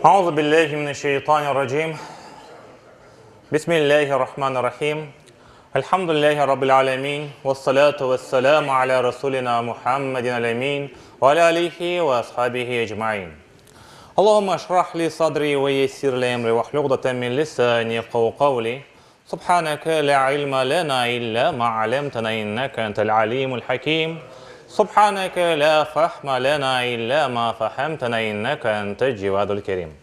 Auzu billahi mineşşeytanirracim. Bismillahirrahmanirrahim. Elhamdülillahi Rabbil alemin. Vessalatu vesselamu ala Rasulina Muhammedin el-emin ve ala alihi ve ashabihi ecmain. Allahumma şrah li sadri ve yessir li emri ve hlul uqdeten min lisani yefkahu kavli. Subhaneke la ilme lena illa ma alemtena inneke entel alimul hakim. Subhaneke la fahme lena illa ma fahemtena inneke entel cevadul kerim.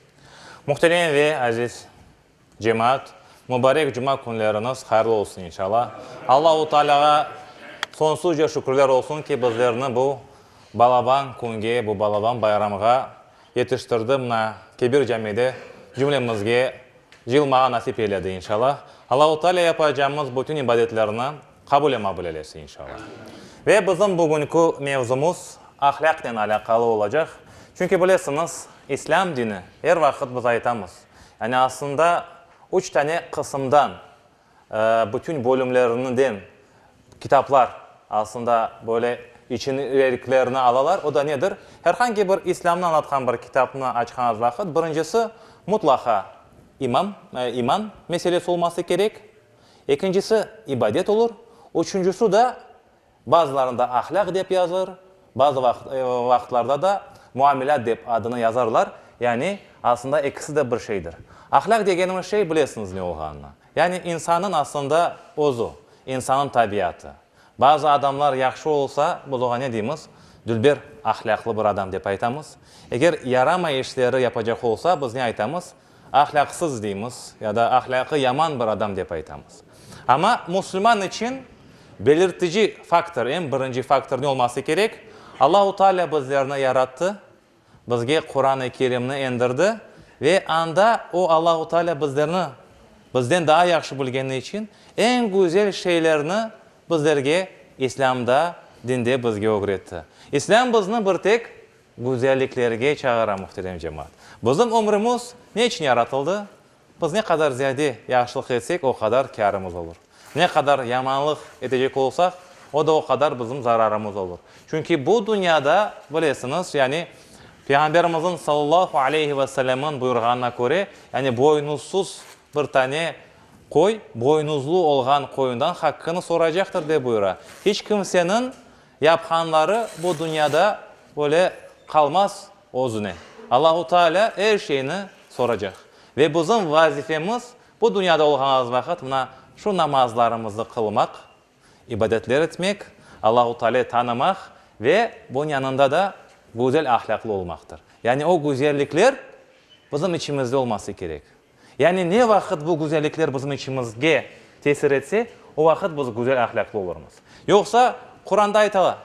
Muhterem ve aziz cemaat, mubarek cuma künleriñiz hayırlı olsun inşallah. Allahu Tealâğa sonsuzca şükürler olsun ki, bizlerni bu balaban künge, bu balaban bayramğa yetiştirdi, mına Kebir camide cümlemizge Cıyılmağa nasip eyledi inşallah. Allahu Teala yapacağımız bütün ibadetlerni qabul ve mabul eylesin inşallah. Ve bizim bugünki mevzumız ahlâqnen alâqalı olacaq. Çünki bilesiñiz, İslâm dini, er vaqıt biz aytamız, yani aslında üç tane qısımdan, bütün bölümlerinden kitaplar aslında böyle içeriklerini alalar. O da nedir? Her hangi bir İslâmnı añlatqan bir kitapnı açqanız vaqıt, birincisi, mutlaqa imam, iman meselesi olması kerek, ekincisi, ibadet olur, üçüncisi da, bazılarında ahlâq dep yazılır, bazı vaqıtlarda da muamelât dep adını yazarlar, yani aslında ekisi de bir şeydir. Ahlâq degenimiz şey bilesiñiz ne olğanını. Yani insannıñ aslında özü, insannıñ tabiatı. Bazı adamlar yahşı olsa, biz oña ne deymiz? Dülber ahlâqlı bir adam dep aytamız. Eger yaramay işleri yapacaq olsa, biz ne aytamız? Ahlâqsız deymiz ya da ahlâqı yaman bir adam dep aytamız. Amma musulman içün belirtici faktor, eñ birinci faktor ne olması kerek? Allahu Teala bizlerni yarattı, Bizge Quran-ı Kerimni endirdi ve anda O, Allahu Teala bizlerni bizden daa yahşı bilgeni içün eñ güzel şeylerni bizlerge İslâmda, dinde bizge ögretti. İslâm bizni bir tek güzelliklerge çağıra, muhterem cemaat. Bizim ömrümiz ne içün yaratıldı? Biz ne qadar ziyade yahşılıq etsek, o qadar kârımız olur. Ne qadar yamanlıq etecek olsaq, o da o qadar bizim zararımız olur. Çünki bu dünyada, bilesiñiz, yani Peyğamberimizniñ sallallahu aleyhi ve sellemniñ buyurğanına köre, yani boynuzsuz bir tane qoy, boynuzlu olğan qoyundan haqqını soracaqtır, dep buyura. Hiç kimseniñ yapqanları bu dünyada böyle qalmaz özüne. Allahu Teala er şeyni soracaq. Ve bizim vazifemiz, bu dünyada olğanımız vaqıt mına şu namazlarımıznı qılmaq, ibadetler etmek, Allahu Teala'yı tanımaq ve bunıñ yanında da güzel ahlâqlı olmaqtır. Yani o güzellikler bizim içimizde olması kerek. Yani ne vaqıt bu güzellikler bizim içimizge tesir etse, o vaqıt biz güzel ahlâqlı olurmız. Yoqsa, Quranda aytala,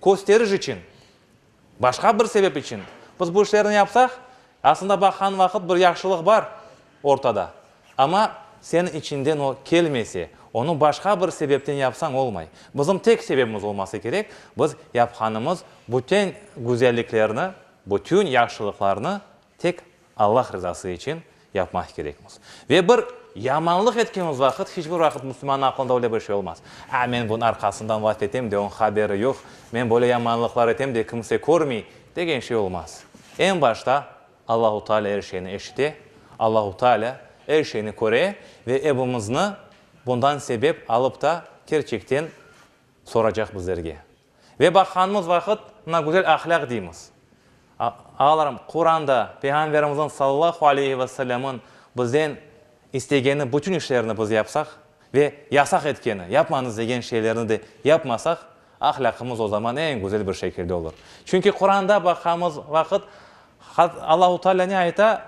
kösteriş içün Başqa bir sebep içün biz bu işlerni yapsaq, aslında baqqan vaqıt bir yahşılıq bar ortada, amma seniñ içinden o kelmese, onı başqa bir sebepten yapsañ olmay. Bizim tek sebebimiz olması kerek, biz yapqanımız bütün güzelliklerni, bütün yahşılıqlarnı tek Allah rızası içün yapmaq kerekmiz. Ve bir yamanlıq etkenimiz vaqıt, hiç bir vaqıt musulmannıñ aqlında öyle bir şey olmaz. A, men bunıñ arqasından laf etem de, onıñ haberi yoq, men böyle yamanlıqlar etem de, kimse körmey, degen şey olmaz. Eñ başta Allahu Teala er şeyni eşite, Allahu Teala er şeyni köre ve epimizni bundan sebep alıp da kerçekten soracaq bizlerge. Ve baqqanımız vaqıt, mına güzel ahlâq deymiz. Ağalarım, Quranda Peyğamberimizniñ sallallahu aleyhi ve sellemniñ bizden istegeni bütün işlerni biz yapsaq ve yasaq etkeni, yapmañız degen şeylerni de yapmasaq, ahlâqımız o zaman eñ güzel bir şekilde olur. Çünki Quranda baqqanımız vaqıt, Allahu Teala ne ayta?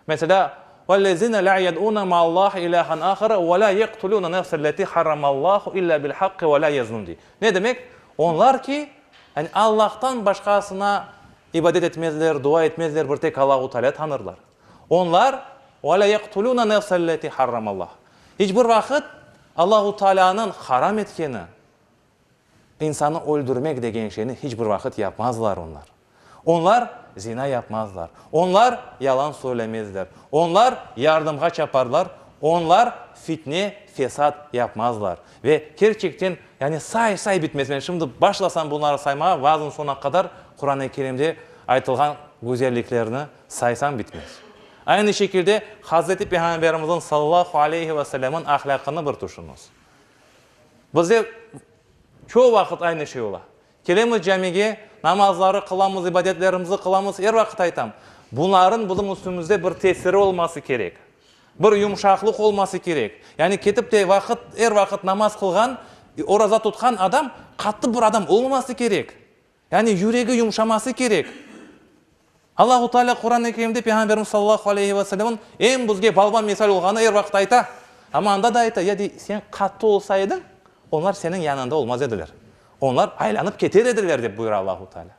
Meselâ, Vellezîne lâ yed'ûne ma'allâhi ilâhen âhara ve lâ yeqtulûne nefselletî harramallâhu illâ bil-haqqi ve lâ yeznûn dey. Ne demek? Onlar ki, yani Allahtan başqasına ibadet etmezler, dua etmezler, bir tek Allahu Teala tanırlar. Onlar, ve lâ yeqtulûne nefselletî harramallâh. Hiç bir vaqıt Allahu Tealânıñ haram etkeni, İnsanı öldürmek degen şeyni hiç bir vaqıt yapmazlar onlar. Onlar zina yapmazlar. Onlar yalan söylemezler. Onlar yardımğa çaparlar. Onlar fitne, fesat yapmazlar. Ve kerçekten, yani say-say bitmez. Men şimdi başlasam bunları saymağa, vaazın soñuna qadar Quran-ı Kerimde aytılğan. Güzelliklerni saysañ bitmez. Aynı şekilde Hazreti Peyğamberimizniñ sallallahu aleyhi ve sellemniñ ahlâqını bir tüşüñiz. Bizde çoğu vaqıt aynı şey ola. Kelemiz camige, namazları qılamız, ibadetlerimizi qılamız, er vaqıt aytam, bunların bizim üstümizde bir tesiri olması kerek. Bir yumşaqlıq olması kerek. Yani ketip de vaqıt, er vaqıt namaz qılğan, oraza tutqan adam qattı bir adam olmaması kerek. Yani yüregi yumşaması kerek. Allahu Teala Quran-ı Kerimde Peyğamberimiz sallallahu aleyhi ve sellemniñ eñ bizge balban misal olğanını er vaqıt ayta. Amma anda da ayta, ya dey, sen qattı olsa ediñ, onlar seniñ yanında olmaz ediler. Onlar aylanıp keter ediler, dep buyura Allahu Teala.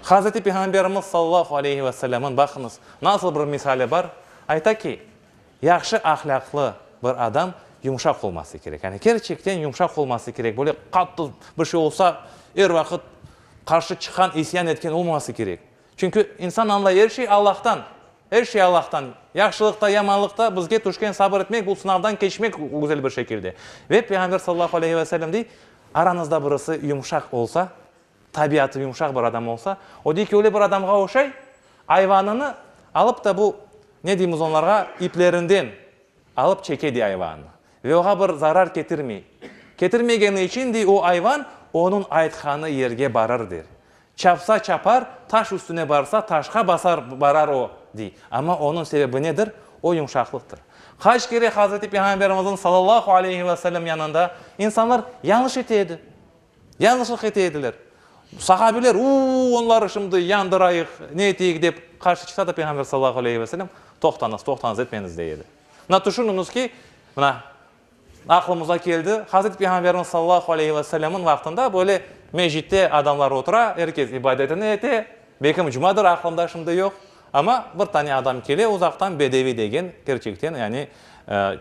Hazreti Peyğamberimiz sallallahu aleyhi ve sellemniñ, baqıñız, nasıl bir misali bar, ayta ki, Yahşı ahlâqlı bir adam yumşaq olması kerek. Yani kerçekten yumşaq olması kerek. Böyle qattı bir şey olsa, er vaqıt qarşı çıqqan, isyan etken olmaması kerek. Çünki insan añlay, er şey Allahtan, er şey Allahtan. Yahşılıq da, yamanlıq da bizge tüşken sabır etmek, bu sınavdan keçmek güzel bir şekilde. Ve Peyğamber sallallahu aleyhi ve sellem dey, arañızda birisi yumşaq olsa, tabiatı yumşaq bir adam olsa, o dey ki, öyle bir adamğa oşay, ayvanını alıp da bu, ne deymiz onlarğa, iplerinden alıp çeke dey ayvannı. Ve oğa bir zarar ketirmey. Ketirmegeni içün, dey, o ayvan onıñ aytqanı yerge barır, der. Çapsa çapar, taş üstüne barsa, taşqa basar, barar o, dey. Amma onıñ sebebi nedir? O yumşaqlıqtır. Qaç kere Hazreti Peyğamberimizniñ sallallahu aleyhi ve sellem yanında insanlar yañlış ete edi. Yañlışlıq ete ediler. Sahabiler, Uu, onları şimdi yandırayıq, ne eteyik dep qarşı çıqsa da Peyğamber sallallahu aleyhi ve sellem, Toqtañız, toqtañız, etmeñiz, dey edi. Mına tüşüniñiz ki, mına aqlımızğa keldi, Hazreti Peyğamberimiz sallallahu aleyhi ve sellemniñ vaqtında böyle mescitte adamlar otura, er kes ibadetini ete, belkim cumadır, aqlımda şimdi yoq, amma bir tane adam kele uzaqtan, bedevi degen, kerçekten, yani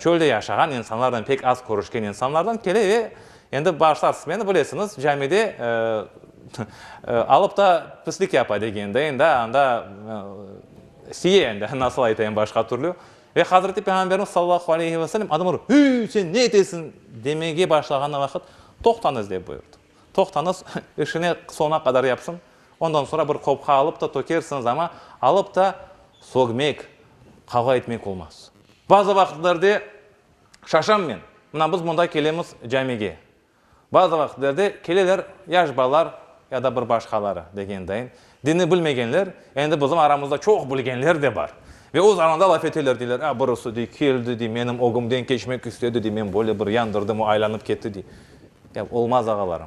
çölde yaşağan insanlardan, pek az körüşken insanlardan kele ve Endi bağışlarsız meni, bilesiñiz, camide alıp da pislik yapa degende, endi anda siye endi, nasıl aytayım başqa türlü. Ve Hazreti Peyğamberimiz sallallahu aleyhi ve sellem adamlar, Hüy, sen ne etesiñ? demege başlağanı vaqıt, Toqtañız, dep buyurdı. Toqtañız, işini soñuna qadar yapsın, ondan soñra bir qopqa alıp da tökersiñiz, amma alıp da sögmek, qavğa etmek olmaz. Bazı vaqıtlarda Şaşam men. Mına biz mında kelemiz camige. Bazı vaqıtlerde keleler yaş balalar ya da bir başqaları, degen dayın. Dinni bilmegenler, endi bizim aramızda çoq bilgenler de bar. Ve öz aranda laf eteler, deyler, a, birisi, dey, keldi, dey, menim ögümden keçmek istedi, dey, men böyle bir yandırdım, o aylanıp ketti, dey. Ya, olmaz, ağalarım.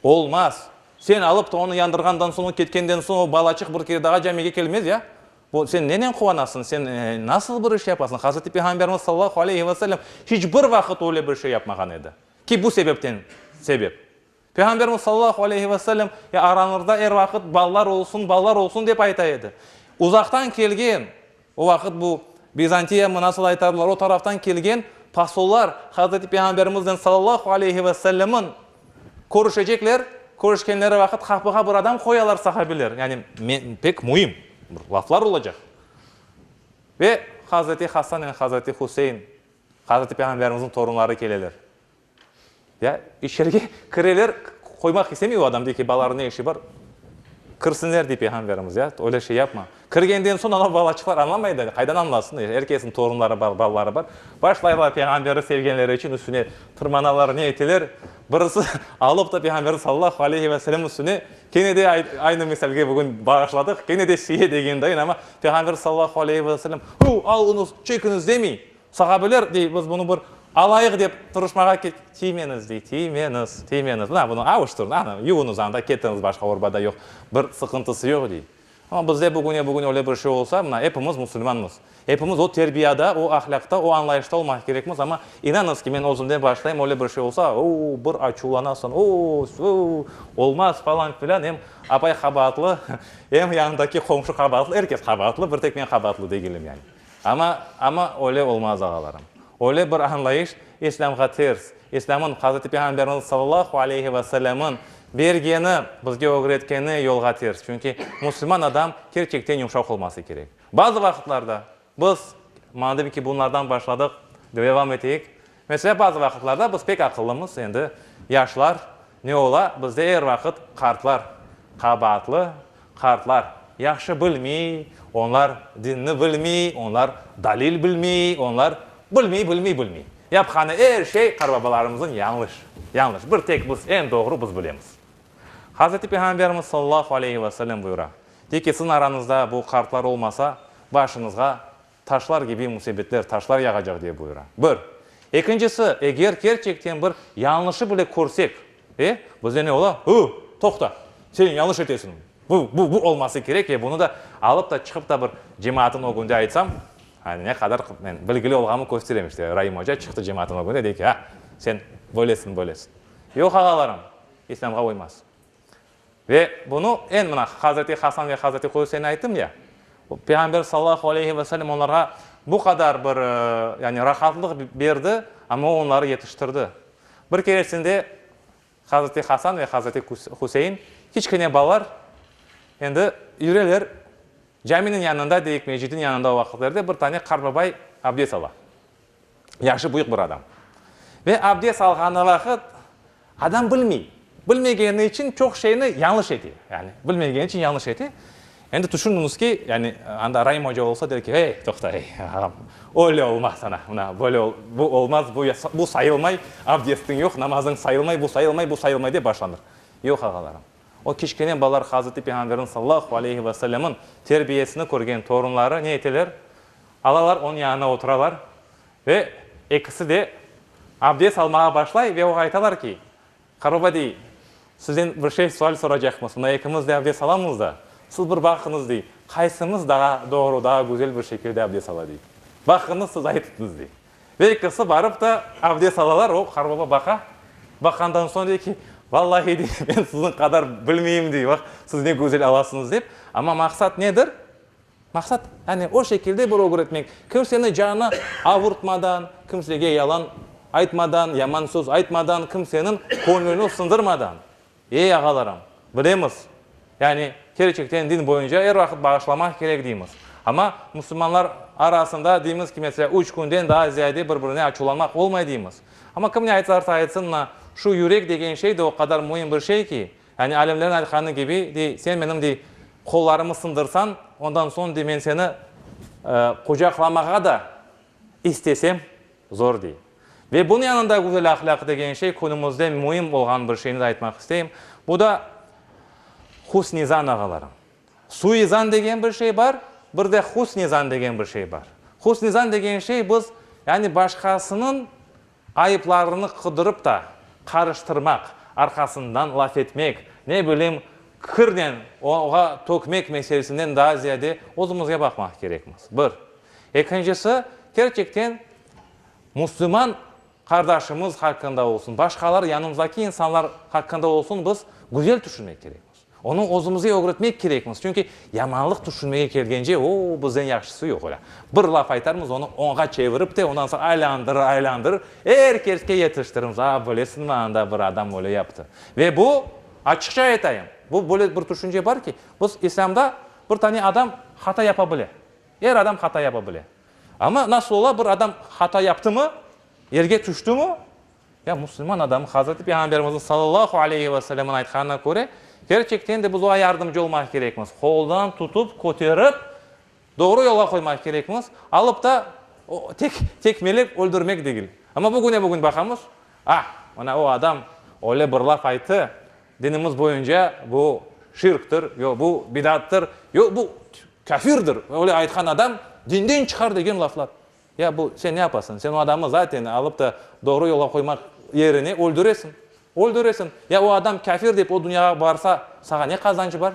Olmaz! Sen alıp da onı yandırğandan soñ, o ketkenden soñ, o balaçıq bir kere daa camige kelmez, ya? Bu, sen nenen quvanasıñ, sen nasıl bir iş yapasıñ? Hazreti Peyğamberimiz sallallahu aleyhi ve sellem hiç bir vaqıt öyle bir şey yapmağan edi. Ki bu sebepten sebep. Peyğamberimiz sallallahu aleyhi ve sellem, ya arañızda er vaqıt balalar olsun, balalar olsun dep ayta edi. Uzaqtan kelgen, o vaqıt bu Vizantiyamı nasıl aytarlar, o taraftan kelgen posollar Hazreti Peyğamberimiznen sallallahu aleyhi ve sellemniñ Körüşecekler, körüşkenleri vaqıt qapığa bir adam qoyalar sahabiler, yani pek müim bir laflar olacaq. Ve Hazreti Hasanen Hazreti Huseyn, Hazreti Peyğamberimizniñ torunları keleler. Ya içerige kireler, qoymaq istemey o adam, dey ki, balalarnıñ ne işi bar, kirsinler, dey Peyğamberimiz, ya, öyle şey yapma. Kirgenden soñ ana balaçıqlar añlamay da, qaydan añlasın, er kesniñ torunları bar, balaları bar. Başlaylar Peyğamberni sevgenleri içün üstüne tırmanalar, ne eteler, birisi alıp da Peyğamberniñ sallallahu aleyhi ve sellem üstüne, kene de aynı misalge bugün bağışladıq, kene de siye degendayin, amma Peyğamber sallallahu aleyhi ve sellem, Hu, alıñız, çekiñiz demey. Sahabeler, dey, biz bunı bir alayıq dep tırışmağa ket, tiymeñiz, dey, tiymeñiz, tiymeñiz, mına bunı avuştırın, ana, yuvuñız anda, ketiñiz, başqa urbada yoq, bir sıqıntısı yoq, dey. Amma bizde bugüne-bugün öyle bir şey olsa, mına epimiz musulmanmız. Epimiz o terbiyada, o ahlâqta, o añlayışta olmaq kerekmiz, amma inanıñız ki, men özümden başlayım, öyle bir şey olsa, o-o, bir açuvlanasıñ, o-o, o-o, olmaz, falan filan, em apay qabaatlı, em yanındaki qomşu qabaatlı, er kes qabaatlı, bir tek men qabaatlı degilim yani. Amma, amma öyle olmaz, ağalarım. Öyle bir añlayış İslâmğa ters. İslâmın, Hazreti Peyğamberimiz sallallahu aleyhi ve sellemniñ bergeni, bizge ögretkeni yolğa ters. Çünki musulman adam kerçekten yumşaq olması kerek. Bazı vaqıtlarda biz, madem ki bunlardan başladıq, devam eteyik. Meselâ, bazı vaqıtlarda biz pek aqıllımız, endi yaşlar ne ola, bizde er vaqıt qartlar qabaatlı. Qartlar yahşı bilmey, onlar dinni bilmey, onlar dalil bilmey, onlar bilmey, bilmey, bilmey. Yapqanı er şey qartbabalarımıznıñ yañlış, yañlış. Bir tek biz eñ doğru biz bilemiz. Hazreti Peyğamberimiz sallallahu aleyhi ve sellem buyura, Dey ki, siziñ arañızda bu qartlar olmasa, başıñızğa taşlar kibi musibetler, taşlar yağacaq, dep buyura. Bir. Ekincisi, eger kerçekten bir yañlışı bile körsek, e, bizde ne ola? I, toqta, sen yañlış etesiñ, bu, bu, bu olması kerek ve bunı da alıp da çıqıp da bir cemaatnıñ ögünde aytsam, hani ne qadar men bilgili olğanımı kösterem, işte, Raim oca çıqtı cemaatnıñ ögünde, dey ki, a, sen böylesiñ, böylesiñ. Yoq, ağalarım, İslâmğa uymaz. Ve bunı eñ mına Hazreti Hasan ve Hazreti Hüseyin ayttım ya, Peyğamber sallallahu aleyhi ve sellem onlarğa bu qadar bir yani rahatlıq berdi, amma o onları yetiştirdi. Bir keresinde Hazreti Hasan ve Hazreti Hüseyin kiçkene balalar endi yüreler caminiñ yanında deyik, mecidin yanında o vaqıtlarda bir tane qartbabay abdest ala. Yaşı büyük bir adam. Ve abdest alğanı vaqıt adam bilmey. Bilmegeni içün çoq şeyni yañlış ete. Yani bilmegeni içün yañlış ete. Endi tüşündiñiz ki, yani anda Raim oca olsa der ki, ey, toqta, ey, ağam, öyle olmaz, ana, mına, böyle, bu olmaz, bu, bu sayılmay, abdestiñ yoq, namazıñ sayılmay, bu sayılmay, bu sayılmay dep başlanır. Yoq, ağalarım. O kiçkene balalar Hazreti Peyğamberniñ sallallahu aleyhi ve sellemniñ terbiyesini körgen torunları ne eteler? Alalar, onıñ yanına oturalar ve ekisi de abdest almağa başlay ve oña aytalar ki, Qartbaba dey, sizden bir şey sual soracaqmız, mına ekimiz de abdest alamız da, siz bir baqıñız dey, qaysımız daa doğru, daa güzel bir şekilde abdest ala dey. Baqıñız, siz aytıñız dey. Ve ekisi barıp da abdest alalar, o qartbaba baqa, baqqandan soñ dey ki, vallahi dey, men siziñ qadar bilmeyim dey, baq, siz ne güzel alasıñız dep, amma maqsat nedir? Maqsat, yani o şekilde bir ögretmek, kimseni canı avurtmadan, kimsege yalan aytmadan, yaman söz aytmadan, kimseniñ köñlüni sındırmadan. Ey, ağalarım, bilemiz, yani kerçekten din boyunca er vaqıt bağışlamaq kerek deymiz. Amma musulmanlar arasında deymiz ki, meselâ, üç künden daa ziyade bir-birine açuvlanmaq olmay deymiz. Amma kim ne aytarsa aytsın, mına şu yürek degen şey de o qadar müim bir şey ki, Yani alimlerniñ aytqanı kibi, dey, sen menim, dey, qollarımı sındırsañ, ondan soñ, dey, men seni qucaqlamağa da istesem, zor, dey. Ve bunıñ yanında güzel ahlâq degen şey künümizde müim olğan bir şeyni de aytmaq isteyim. Bu da husn-i zan, ağalarım. Sui zan degen bir şey bar, bir de husn-i zan degen bir şey bar. Husn-i zan degen şey biz, yani başqasınıñ Ayıplarını qıdırıp da qarıştırmaq, arqasından laf etmek, ne bileyim, kirnen oña tökmek meselesinden daa ziyade özümizge baqmaq kerekmiz, bir. Ekincisi, kerçekten müslüman qardaşımız haqqında olsun, başqalar, yanımızdaki insanlar haqqında olsun biz güzel tüşünmek kerekmiz. Onı özümizge ögretmek kerekmiz, çünki yamanlıq tüşünmege kelgence, o, bizden yahşısı yoq öyle. Bir laf aytarmız, onı oñğa çevirip te, ondan soñ aylandırır, aylandırır, er keske yetiştirimiz, a, bilesiñmi, anda bir adam öyle yaptı. Ve bu, açıqça aytayım, bu böyle bir tüşünce bar ki, biz İslâmda bir tane adam hata yapa bile, er adam hata yapa bile. Amma nasıl ola, bir adam hata yaptımı, yerge tüştümi, Ya musulman adamı Hazreti Peyğamberimizniñ sallallahu aleyhi ve sellemniñ aytqanına köre, kerçekten de biz oña yardımcı olmaq kerekmiz, qoldan tutıp, köterip, doğru yolğa qoymaq kerekmiz, alıp da tek tekmelep öldürmek degil. Amma bugüne bugün baqamız, ah, mına o adam öyle bir laf ayttı, dinimiz boyunca bu şirktir, yo bu bidattır, yo bu kâfirdir, öyle aytqan adam dinden çıqar degen laflar. Ya bu, sen ne yapasıñ? Sen o adamı zaten alıp da doğru yolğa qoymaq yerine öldüresiñ. Öldüresiñ. Ya o adam kâfir dep o dünyağa barsa, saña ne qazancı bar?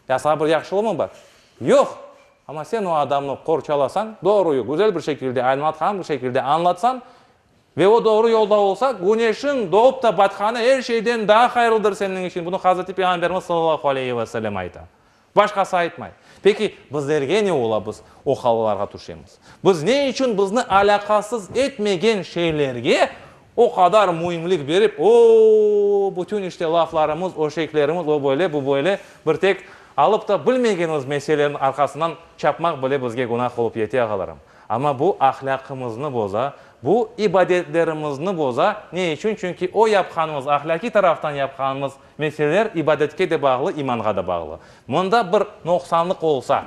Ya saña bir yahşılığımı bar? Yoq! Amma sen o adamnı qorçalasañ, doğruyu güzel bir şekilde, aydınlatqan bir şekilde añlatsañ ve o doğru yolda olsa, güneşiñ doğup da batqanı er şeyden daa hayırlıdır seniñ içün. Bunı Hazreti Peyğamberimiz sallallahu aleyhi ve sellem ayta. Başqası aytmay. Peki, bizlerge ne ola biz o halalarğa tüşemiz? Biz ne içün bizni alâqasız etmegen şeylerge o qadar müimlik berip, o, bütün işte laflarımız, öşeklerimiz, o böyle, bu böyle, bir tek alıp da bilmegenimiz meselelerniñ arqasından çapmaq bile bizge günah olıp yete, ağalarım. Amma bu ahlâqımıznı boza, bu ibadetlerimizni boza. Ne içün? Çünki o yapqanımız, ahlâqiy taraftan yapqanımız meseleler ibadetke de bağlı, imanğa da bağlı. Mında bir noqsanlıq olsa,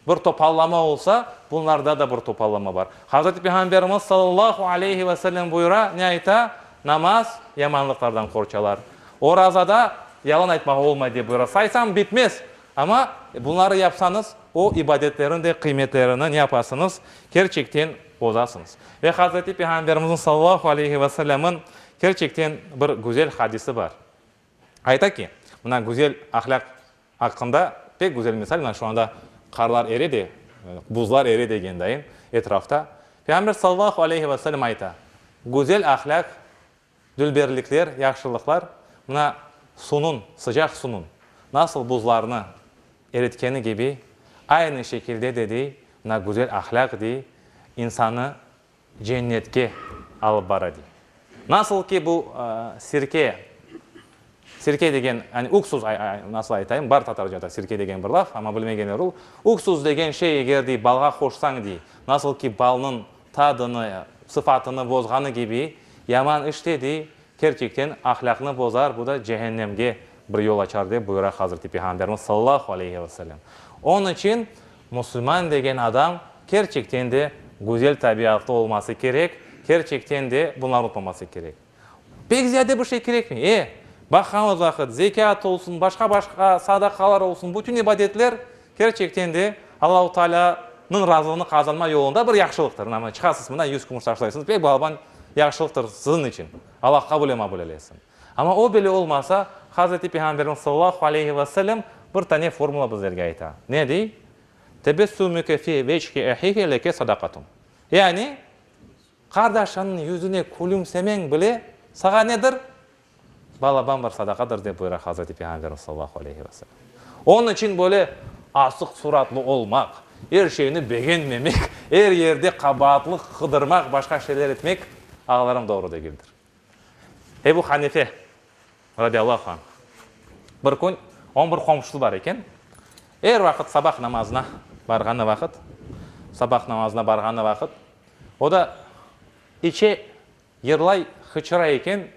bir topallama olsa, bunlarda da bir topallama bar. Hazreti Peyğamberimiz sallallahu aleyhi ve sellem buyura, ne ayta? Namaz yamanlıqlardan qorçalar. Orazada yalan aytmağa olmay dep buyura. Saysam bitmez. Amma bunları yapsañız, o ibadetlerniñ de qıymetlerini ne yapasıñız? Kerçekten bozasıñız. Ve Hazreti Peyğamberimizniñ sallallahu aleyhi ve sellemniñ kerçekten bir güzel hadisi bar. Ayta ki, mına güzel ahlâq aqqında pek güzel misal, mına şu anda qarlar ere de, buzlar ere degen dayın etrafta. Peyğamber sallallahu aleyhi ve sellem ayta, Güzel ahlâq Dülberlikler, yahşılıqlar, mına suvnıñ, sıcaq suvnıñ nasıl buzlarnı eritkeni kibi, aynı şekilde de, dey, mına güzel ahlâq, dey, insanı cennetke alıp bara, dey. Nasıl ki bu sirke, sirke degen, yani uksuz, nasıl aytayım, bar tatarcada sirke degen bir laf, amma bilmegenler olur, uksuz degen şey eger, dey, balğa qoşsañ, dey, nasıl ki balnıñ tadını, sıfatını bozğanı kibi, yaman iş de, dey, kerçekten ahlâqnı bozar, bu da cehennemge bir yol açar, dep buyura Hazreti Peyğamberimiz sallallahu aleyhi ve sellem. Onıñ içün musulman degen adam kerçekten de güzel tabiatlı olması kerek, kerçekten de bunlarnı unutmaması kerek. Pek ziyade bir şey kerekmey. E, baqqanımız vaqıt, zekât olsun, başqa-başqa sadaqalar olsun, bütün ibadetler kerçekten de Allahu Tealânıñ razılığını qazanma yolunda bir yahşılıqtır. Mına, çıqasız mına, yüz kümüş taşlaysıñız, pek balaban yahşılıqtır siziñ içün. Allah qabul ve mabul eylesin. Amma o bile olmasa, Hazreti Peyğamberimiz sallallahu aleyhi ve sellem bir tane formula bizlerge ayta. Ne dey? Tebessümüke fi veçhi ehike leke sadaqatun. Yani, Qardaşıñnıñ yüzüne külümsemeñ bile saña nedir? Balaban bir sadaqadır, dep buyura Hazreti Peyğamberimiz sallallahu aleyhi ve sellem. Onıñ içün böyle asıq suratlı olmaq, er şeyni begenmemek, er yerde qabaatlıq qıdırmaq, başqa şeyler etmek, ağalarım, doğru degildir. Ebu Hanife, radiyallahu anh, bir kün onıñ bir qomşusı bar eken, er vaqıt sabah namazına barğanı vaqıt, sabah namazına barğanı vaqıt, O da içe, yırlay, hıçıra eken.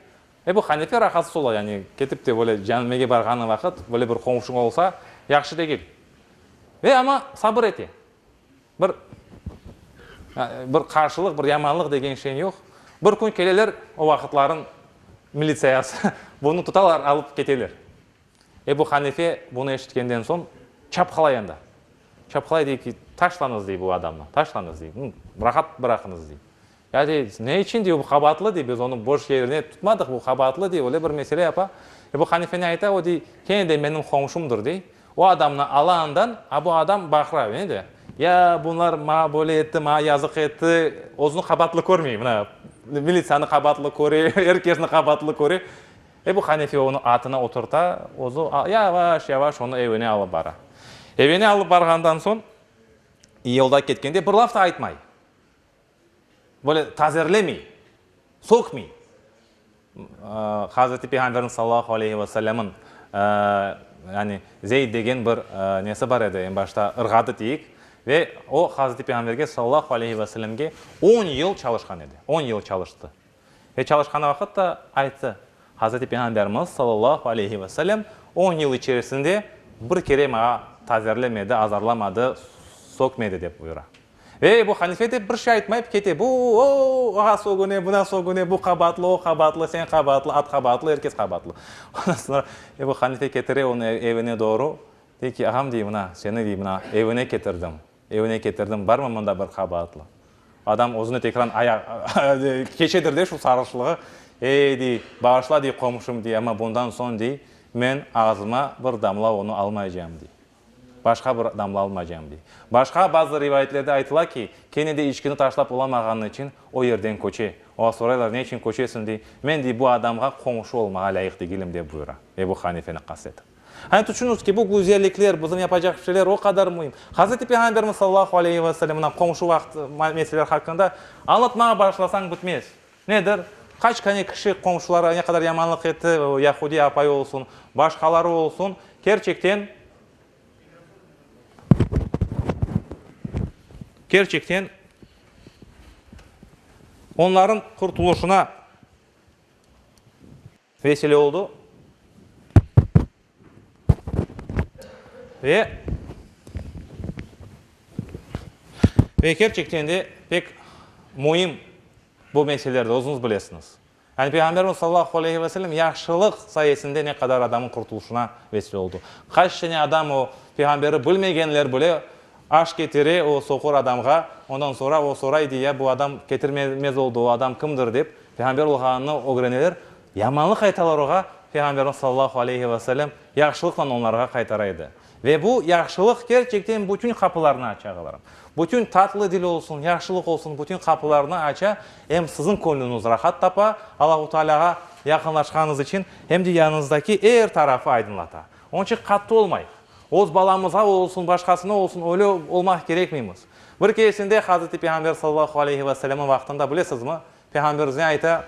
Ebu Hanife rahatsız ola, yani ketip de böyle camige barğanı vaqıt böyle bir qomşuñ olsa, yahşı degil. Ve amma sabır ete. Bir, bir qarşılıq, bir yamanlıq degen şey yoq. Bir kün keleler o vaqıtlarıñ militsiyası, bunı tutalar, alıp keteler. Ebu Hanife bunı eşitkenden soñ çapqalay endi. Çapqalay dey ki, taşlañız, dey, bu adamnı, taşlañız, dey, rahat bıraqıñız, dey. Ya, dey, ne içün, dey, bu qabaatlı, dey, biz onı boş yerine tutmadıq, bu qabaatlı, dey, öyle bir mesele yapa. Ebu Hanife ne ayta, o, dey, kene de menim qomşumdır, dey. O adamnı ala andan, a bu adam bağıra, ne de, ya bunlar maña böyle etti, maña yazıq etti, özüni qabaatlı körmey, mına, militsiyanı qabaatlı köre, er kesni qabaatlı köre. Ebu Hanife onı atına oturta, özü yavaş-yavaş onı evine alıp bara. Evine alıp barğandan soñ, yolda ketkende bir laf da aytmay. Böyle tazirlemey, sökmey. Hazreti Peyğamberniñ sallallahu aleyhi ve sellemniñ, yani Zeyd degen bir nesi bar edi, eñ başta ırğatı deyik, ve o Hazreti Peyğamberge sallallahu aleyhi ve sellemge on yıl çalışqan edi, on yıl çalıştı. Ve çalışqan vaqıt da ayttı, Hazreti Peyğamberimiz, sallallahu aleyhi ve sellem, on yıl içerisinde bir kere maña tazirlemedi, azarlamadı, sökmedi, dep buyura. Ve Ebu Hanife de bir şey aytmayıp kete, bu, o, oğa sögüne, buna sögüne, bu qabaatlı, o qabaatlı, sen qabaatlı, at qabaatlı, er kes qabaatlı. Ondan soñra Ebu Hanife ketire onı evine doğru, dey ki, ağam, dey, mına, seni, dey, mına, evine ketirdim. Evine ketirdim, barmı mında bir qabaatlı? Adam özüni tekrar aya, keçedir de şu sarğışlığı. Ey, dey, bağışla, dey, qomşum, dey, amma bundan soñ, dey, men ağzıma bir damla onı almaycam, dey. Başqa bir damla almaycam, dey. Başqa bazı rivayetlerde aytıla ki, kene de içkini taşlap olamağanı içün o yerden köçe. Oğa soraylar, ne içün köçesiñ, dey. Men, dey, bu adamğa qomşu olmağa lâyıq degilim, dep buyura, Ebu Hanifeni qast etip. Hani tüşüniñiz ki, bu güzellikler, bizim yapacaq şeyler o qadar müim. Hazreti Peyğamberimiz sallallahu aleyhi ve sellem mına qomşu vaqtı meseleler haqqında añlatmağa başlasañ bitmez. Nedir? Qaç tane kişi qomşulara ne qadar yamanlıq etti, yahudiy apayı olsun, başqaları olsun, kerçekten, kerçekten. Onların qurtulışına vesile oldı ve ve kerçekten de pek müim bu meselelerde, özüñiz bilesiñiz. Yani Peyğamberimiz sallallahu aleyhi ve sellem yahşılıq sayesinde ne qadar adamnıñ qurtulışına vesile oldı. Qaç tane adam o Peyğamberi bilmegenler bile aş ketire o soqur adamğa, ondan soñra o soray dey, ya bu adam ketirmez oldı, o adam kimdir dep, Peyğamber olğanını ögreneler, yamanlıq aytalar oğa, Peyğamberimiz sallallahu aleyhi ve sellem yahşılıqla onlarğa qaytara edi. Ve bu yahşılıq kerçekten bütün qapılarnı aça, ağalarım. Bütün tatlı dil olsun, yahşılıq olsun, bütün qapılarnı aça, em siziñ köñlüñiz rahat tapa, Allahu Tealâğa yaqınlaşqanıñız içün, em de yanıñızdaki er tarafı aydınlata. Onıñ içün qattı olmayıq. Öz balamızğa olsun, başqasına olsun, öyle olmaq kerekmeymiz. Bir keresinde Hazreti Peyğamber sallallahu aleyhi ve sellemniñ vaqtında, bilesizmi, Peyğamberimiz ne ayta?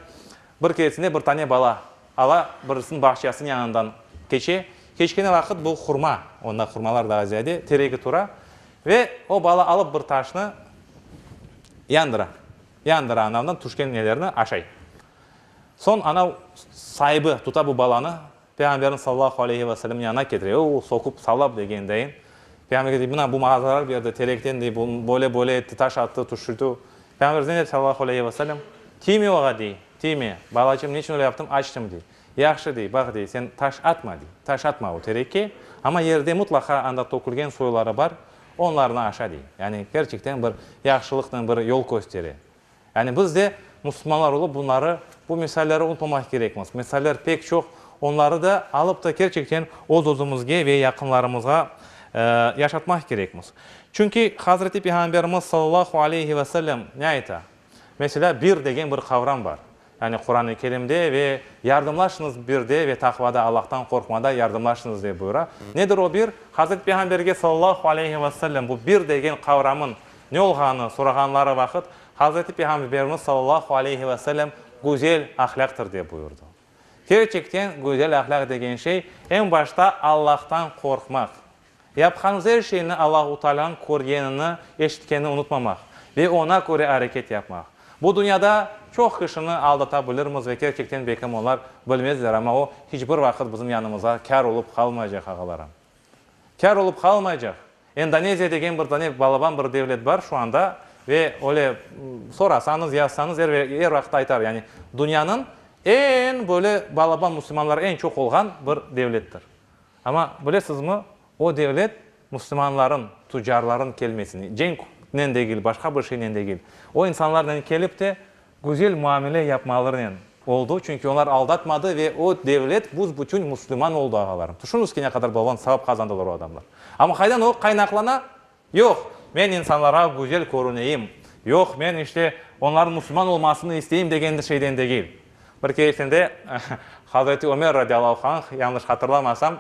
Bir keresinde bir tane bala ala, birisiniñ bağçasınıñ yanından keçe. Keçkeni vaqıt bu hurma, onda hurmalar daa ziyade, teregi tura. Ve o bala alıp bir taşnı yandıra. Yandıra, anavdan tüşken nelerni aşay. Soñ anav saibi tuta bu balanı, Peyğamberniñ sallallahu aleyhi ve sellemniñ yanına ketire. O, soqup sallap degendeyin, Peyğamberge dey, mına bu maña zarar berdi, terekten dey, böyle, böyle etti, taş attı, tüşürdi. Peyğamberimiz ne dedi sallallahu aleyhi ve sellem? Tiyme oğa, dey, tiyme, balaçığım, neçün öyle yaptıñ, açtım, dey. Yahşı, dey, baq, dey, sen taş atma, dey, taş atma o terekke, amma yerde mutlaqa anda tökülgen soyları bar, onlarnı aşa, dey. Yani kerçekten bir yahşılıqnen bir yol köstere. Yani biz de musulmanlar olıp bunları, bu misalleri unutmamaq kerekmiz. Misaller pek çoq, onları da alıp da kerçekten öz-özümizge ve yaqınlarımızğa yaşatmaq kerekmiz. Çünki Hazreti Peyğamberimiz sallallahu aleyhi ve sellem ne ayta? Meselâ, bir degen bir qavram bar. Yani Quran-ı Kerimde ve yardımlaşıñız birde ve taqvada, Allahtan qorqmada yardımlaşıñız dep buyura. Nedir o bir? Hazreti Peyğamberge sallallahu aleyhi ve sellem bu bir degen qavramın ne olğanını sorağanları vaqıt, Hazreti Peyğamberimiz sallallahu aleyhi ve sellem güzel ahlâqtır dep buyurdı. Kerçekten güzel ahlâq degen şey, eñ başta Allahtan qorqmaq. Yapqanımız er şeyni Allahu Taalânıñ körgenini, eşitkenini unutmamaq ve oña köre areket yapmaq. Bu dünyada çoq kişini aldata bilirmiz ve kerçekten belkim olar bilmezler, amma o hiç bir vaqıt bizim yanımızğa kâr olıp qalmaycaq, ağalarım. Kâr olıp qalmaycaq. Endoneziya degen bir dane balaban bir devlet bar şu anda ve öyle sorasañız, yazsañız er er vaqıt aytar, yani dünyanıñ eñ böyle balaban musulmanlar eñ çoq olğan bir devlettir. Amma bilesizmi, o devlet musulmanların, tucarların kelmesini, cenknen degil, başqa bir şeynen degil, o insanlarnen kelip te güzel muamele yapmalarınen oldu, çünki onlar aldatmadı ve o devlet büs-bütün musulman oldu, ağalarım. Tüşüñiz ki, ne qadar balaban savap qazandılar o adamlar. Amma qaydan o qaynaqlana? Yoq, men insanlarğa güzel körüneyim, yoq, men işte onların musulman olmasını isteyim degen şeyden degil. Bir keresinde Hazreti Ömer radiyallahu anh, yañlış hatırlamasam,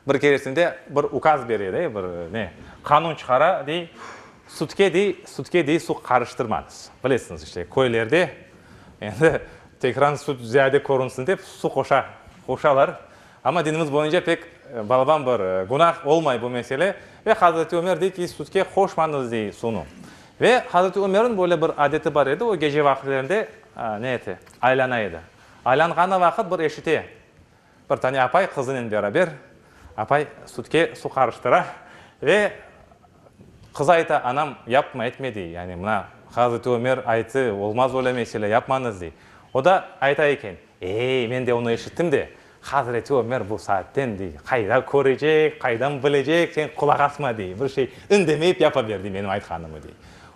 bir keresinde bir ukaz bere, dey, bir ne, qanun çıqara, dey, sütke, dey, sütke, dey, su qarıştırmañız. Bilesiñiz, işte, köylerde endi tekrar süt ziyade körünsin dep, su qoşa, qoşalar. Amma dinimiz boyunca pek balaban bir günah olmay bu mesele. Ve Hazreti Ömer dey ki, sütke qoşmañız, dey, sunu. Ve Hazreti Ömerniñ böyle bir adeti bar edi, o gece vaqıtlerinde ne ete, aylana edi. Aylanğanı vaqıt bir eşite, bir tane apay qızınen beraber, apay sütke su qarıştıra ve qız ayta, anam, yapma, etme, dey, yani mına Hazreti Ömer ayttı, olmaz öyle mesele, yapmañız, dey. O da ayta eken, Ey, men de onı eşittim de, Hazreti Ömer bu saatten, dey, qayda körecek, qaydan bilecek, sen qulaq asma, dey, bir şey indemeyip yapa ber, dey, menim aytqanımı, dey.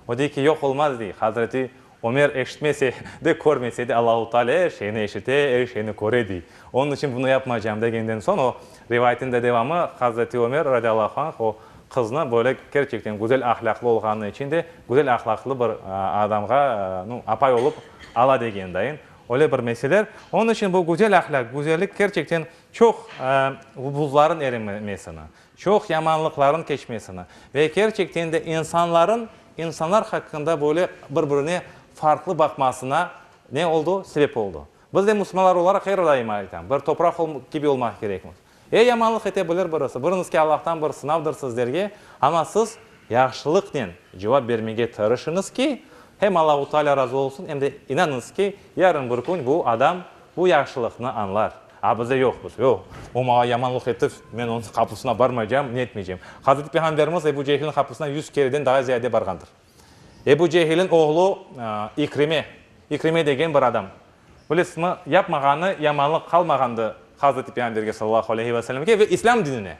O dey ki, yoq, olmaz, dey, Hazreti Ömer eşitmese de, körmese de, Allahu Teala er şeyni eşite, er şeyni köre, dey. Onıñ içün bunı yapmaycam, degenden soñ, o rivayetniñ de devamı, Hazreti Ömer, radiyallahu anh, o qıznı böyle kerçekten güzel ahlâqlı olğanı içün de, güzel ahlâqlı bir adamğa, nu, apay olıp ala degen dayın. Öyle bir meseleler. Onıñ içün bu güzel ahlâq, güzellik kerçekten çoq buzların erimesini, çoq yamanlıqların keçmesini ve kerçekten de insanların insanlar haqqında böyle bir-birine farqlı baqmasına ne oldu? Sebep oldu. Biz de musulmanlar olaraq er daim aytam, bir topraq kibi olmaq kerekmiz. E, yamanlıq ete bilir birisi, biriñizge Allahtan bir sınavdır sizlerge, amma siz yahşılıqnen cevap bermege tırışıñız ki, Hem Allahu Teala razı olsun, em de inanıñız ki, yarın bir kün bu adam bu yahşılıqnı añlar. A bizde yoq, biz, yoq, o maña yamanlıq etti, men onıñ qapısına barmaycam, netmeycem. Hazreti Peyğamberimiz Ebu Cehilniñ qapısına yüz kereden daa ziyade barğandır. Ebu Cehilniñ oğlu İkrime, İkrime degen bir adam, bilesizmi, yapmağanı yamanlıq qalmağandı Hazreti Peyğamberge sallallahu aleyhi ve sellemge ve İslâm dinine.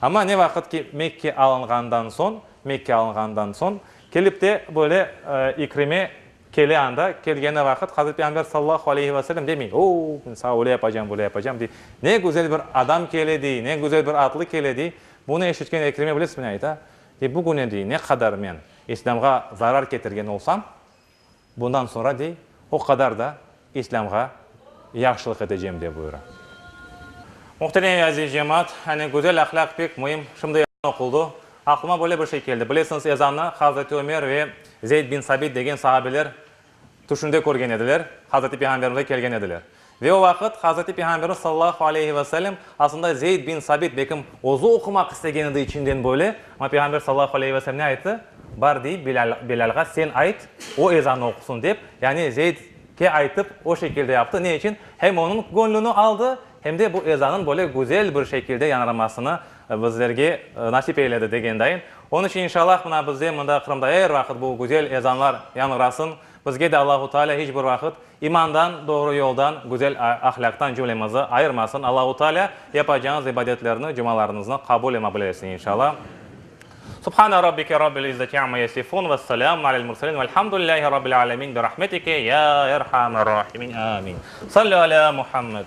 Amma ne vaqıt ki Mekke alınğandan soñ, Mekke alınğandan soñ, kelip de böyle İkrime kele anda, kelgeni vaqıt Hazreti Peyğamber sallallahu aleyhi ve sellem demey, O, men saña öyle yapacam, böyle yapacam, dey. Ne güzel bir adam kele, dey, ne güzel bir atlı kele, dey. Bunı eşitken İkrime bilesizmi ne ayta? Dey, bugüne, dey, ne qadar men İslâmğa zarar ketirgen olsam, bundan soñra, dey, o qadar da İslâmğa yahşılıq etecem, dep buyura. Muhterem ve aziz cemaat, yani güzel ahlâq pek müim. Şimdi ezan oquldı. Aqlıma böyle bir şey keldi. Bilesiñiz, ezannı Hazreti Ömer ve Zeyd bin Sabit degen sahabeler tüşünde körgen ediler, Hazreti Peyğamberimizge kelgen ediler. Ve o vaqıt Hazreti Peyğamberimiz sallallahu aleyhi ve sellem aslında Zeyd bin Sabit belkim özü oqumaq istegen edi içinden böyle, amma Peyğamber sallallahu aleyhi ve sellem ne ayttı? Bar dey Bilâl, Bilâlğa sen ayt, o ezannı oqusın dep, yani Zeydke aytıp o şekilde yaptı. Ne içün? Hem onıñ göñlüni aldı, hem de bu ezannıñ böyle güzel bir şekilde yañramasını bizlerge nasip eyledi degen dayın. Onıñ içün inşallah mına bizde mında Qırımda er vaqıt bu güzel ezanlar yañrasın. Bizge de Allahu Teala hiç bir vaqıt imandan, doğru yoldan, güzel ahlâqtan cümlemizi ayırmasın. Allahu Teala yapacağıñız ibadetlerni, cumalarıñıznı qabul ve maqbul eylesin inşallah. Subhane Rabbike Rabbil izzeti amma yasifun ve selamun alel murselin velhamdülillahi Rabbil alemin bi rahmetike ya erhamer rahimin. Amin. Sallu ala Muhammed.